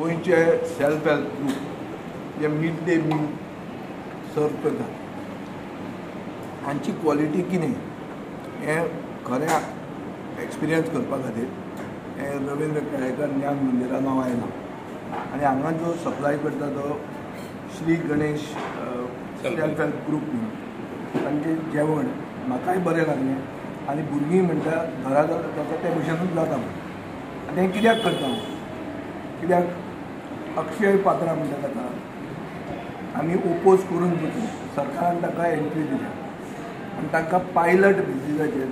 गोंयचे self help group जे mid day meal सर्व करतात हांची क्वॉलिटी कितें हें खरें एक्सपिरियन्स करपा खातीर हें रवींद्र केळेकर ज्ञान मंदिरान हांव आयलां आनी हांगा जो सप्लाय करता तो Shri Ganesh self help group म्हणून तांचें जेवण म्हाकाय बरें लागलें आनी भुरगीं म्हणटा घरा जाता ते भशेनूच जाता म्हणून. आनी हें कित्याक करता हांव, कित्याक अक्षय पात्रा म्हणटा ताका आमी ओपोज करून पसून सरकारान ताका एंट्री दिल्या आनी तांकां पायलट बेजिसाचेर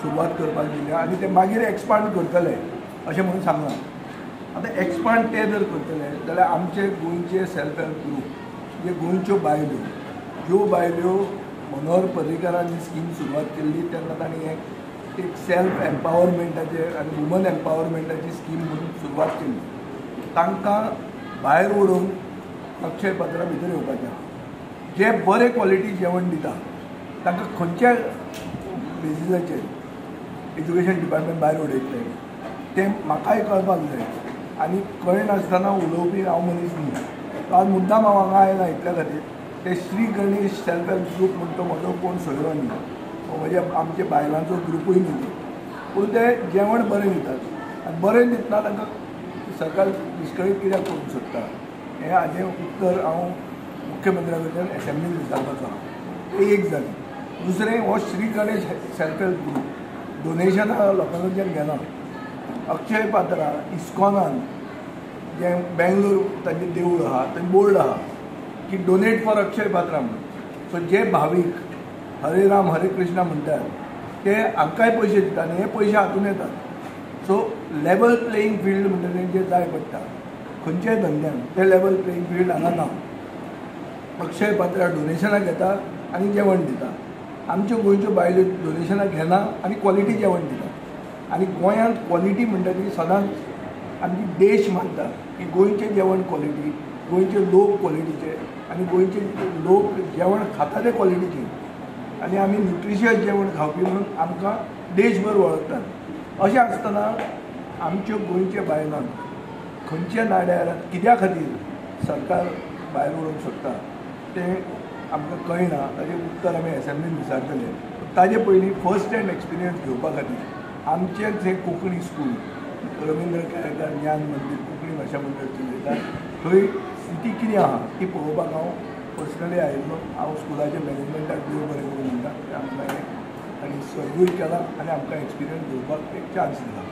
सुरवात करपाक दिल्या आनी ते मागीर एक्सपांड करतले अशें म्हणून सांगलां. आतां एक्सपांड ते जर करतले जाल्यार आमचे गोंयचे सेल्फ हेल्प ग्रूप जे गोंयच्यो बायलो, ज्यो बायल्यो मनोहर पर्रीकारांनी स्कीम सुरवात केल्ली तेन्ना तांणी एक सेल्फ एम्पावरमेंटाचे आनी वुमन एम्पावरमेंटाची स्कीम म्हणून सुरवात केली, तांकां भायर उडोवन अक्षय पात्रा भितर येवपाचें. जे बरे क्वॉलिटी जेवण दिता तांकां खंयच्या बेजिसाचेर एज्युकेशन डिपार्टमेंट भायर उडयतलें तें म्हाकाय कळपाक जाय आनी कळनासतना उलोवपी हांव मनीस न्ही. आज मुद्दाम हांव हांगा आयला इतल्या खातीर ते Shri Ganesh self help group म्हण तो म्हजो कोण सोयरो न्ही, म्हज्या आमच्या बायलांचो ग्रुपूय न्ही, पूण ते जेवण बरें दितात आनी बरें दितना तांकां सरकार विस्कळीत कित्याक करूंक सोदता हें हाजें उत्तर हांव मुख्यमंत्र्या कडल्यान एसेंब्लीन विचारपाचो आहा. तें एक जालें. दुसरें, हो Shri Ganesh self help group डोनेशनां लोकां कडच्यान घेना. अक्षय पात्रा इस्कॉनान जें बेंगलोर तांचें देवूळ आहा थंय बोर्ड आहा की डोनेट फॉर अक्षय पात्रा म्हणून. सो जे भावीक हरे राम हरे कृष्णा म्हणटात ते हांकांय पयशे दितात आनी हे पयशे हातून येतात. सो लेवल प्लेईंग फिल्ड म्हणटा तें जें जाय पडटा खंयच्याय धंद्यान तें लेवल प्लेईंग फिल्ड हांगा ना. अक्षय पात्रा डोनेशनां घेता आनी जेवण दिता. आमच्यो गोंयच्यो बायल्यो डोनेशनां घेना आनी क्वॉलिटी जेवण दिता. आनी गोंयांत क्वॉलिटी म्हणटा ती सदांच आमची देश मानता की गोंयचें जेवण क्वॉलिटी, गोंयचे लोक क्वॉलिटीचे आनी गोंयचे लोक जेवण खाता ते क्वॉलिटीचे आनी आमी न्युट्रिशियस जेवण खावपी म्हणून आमकां देशभर वळखतात. अशें आसतना आमच्यो गोंयच्या बायलांक खंयच्या नाड्यार कित्या खातीर सरकार भायर उडोवंक सोदता तें आमकां कळना. ताजें उत्तर आमी एसेंब्लीन विचारतले. ताजे पयलीं फर्स्ट हँड एक्सपिरियन्स घेवपा खातीर आमचेंच हें कोंकणी स्कूल रवींद्र केळेकर ज्ञान मंदीर कोंकणी भाशा मंडळ चलयता थंय स्थिती कितें आहा ती पळोवपाक हांव पर्सनली आयिल्लो. हांव स्कुलाच्या मॅनेजमेंटाक देव बरें करूं म्हणटा आमकां हें आनी सर्वूय केलां आनी आमकां एक्सपिरियन्स घेवपाक एक चान्स दिला.